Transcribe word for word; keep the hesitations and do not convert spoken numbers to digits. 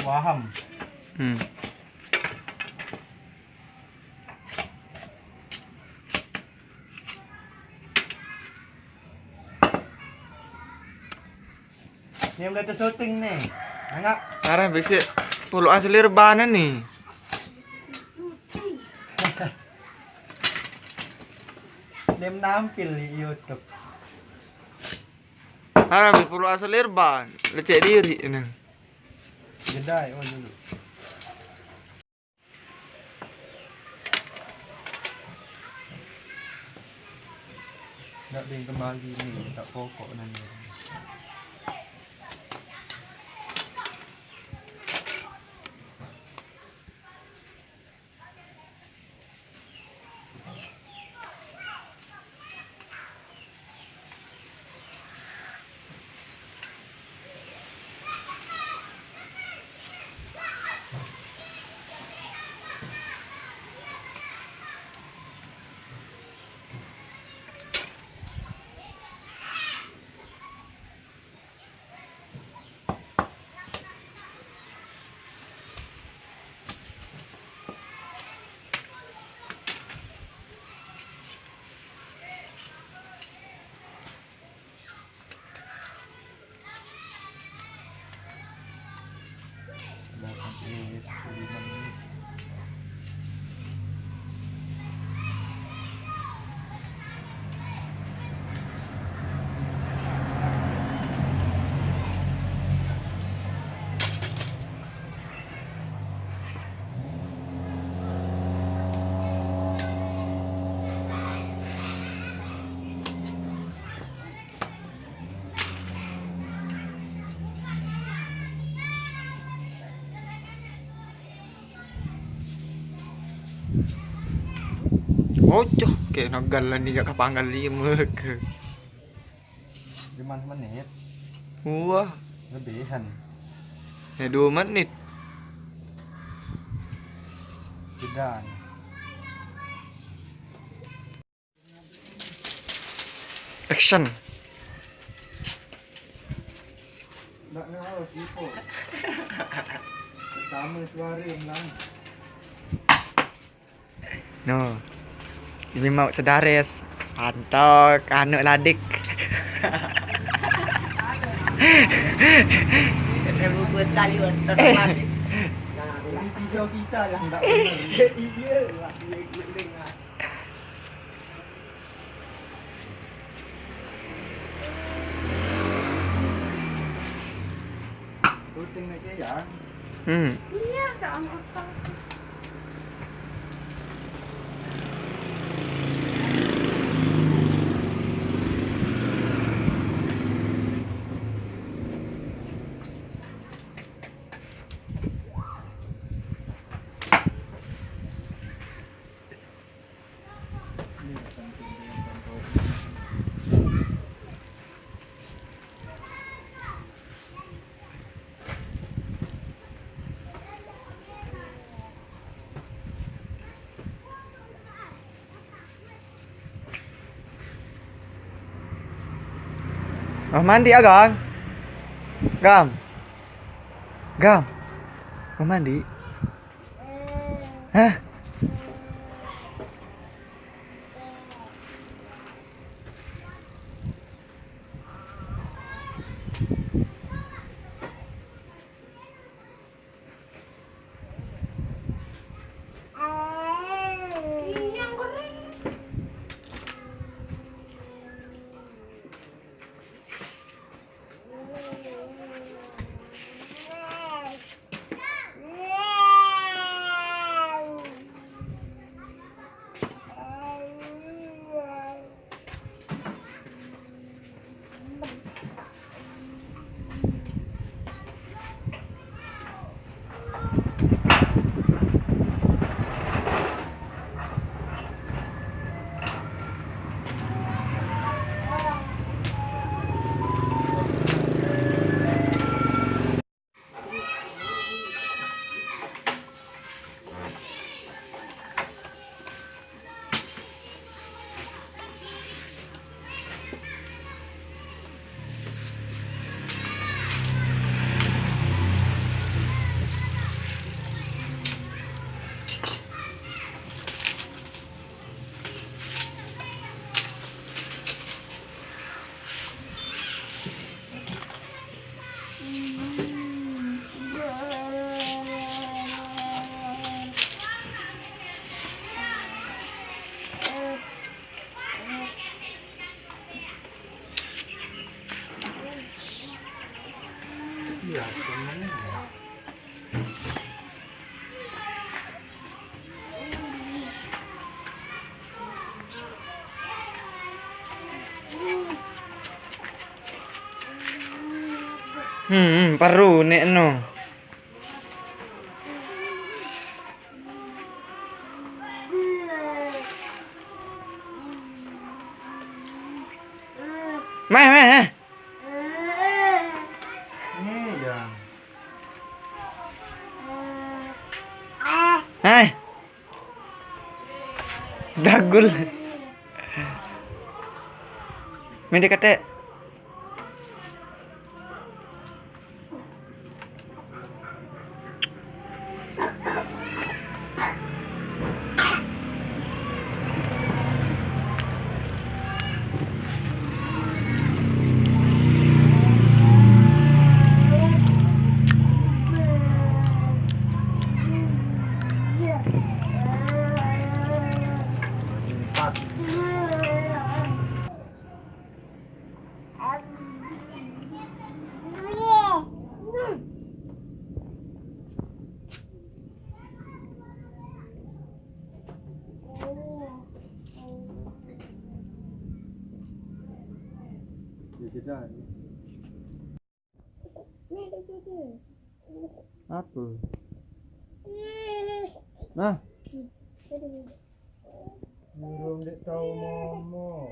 Waham. Hmm. Ni mulai syuting ni. Angap. Arah bisi puluhan selir bana ni. Dia menampil di YouTube. Arah bisi puluhan selir ban. Lecek diri ni. Jedai oh dulu. Nak ding kembali ni, tak pokok nanya. Ocoh, kayak nagal lah ni kat kapanggal lima ke. Lima menit. Wah. Lebihan. Ya, dua menit. Sudah. Action. Ndak ngawas, Ipo. Pertama suara yang menang. No. Ini mau sedares. Antok, anu ladik. Buku sekali, Wan. Nah, ini pisau kita yang ndak benar. Iya, masih guling, ah. Syuting aja ya. Hmm. Iya, jangan otak. Mau mandi, Agang? Gam. Gam. Mau mandi? Hah? Hmm, hmm, perlu nek no. Meh, meh, meh. Ini ya. Hai. Dagul. Mende kate. Apa? Nah. Belum dek tahu ngomong.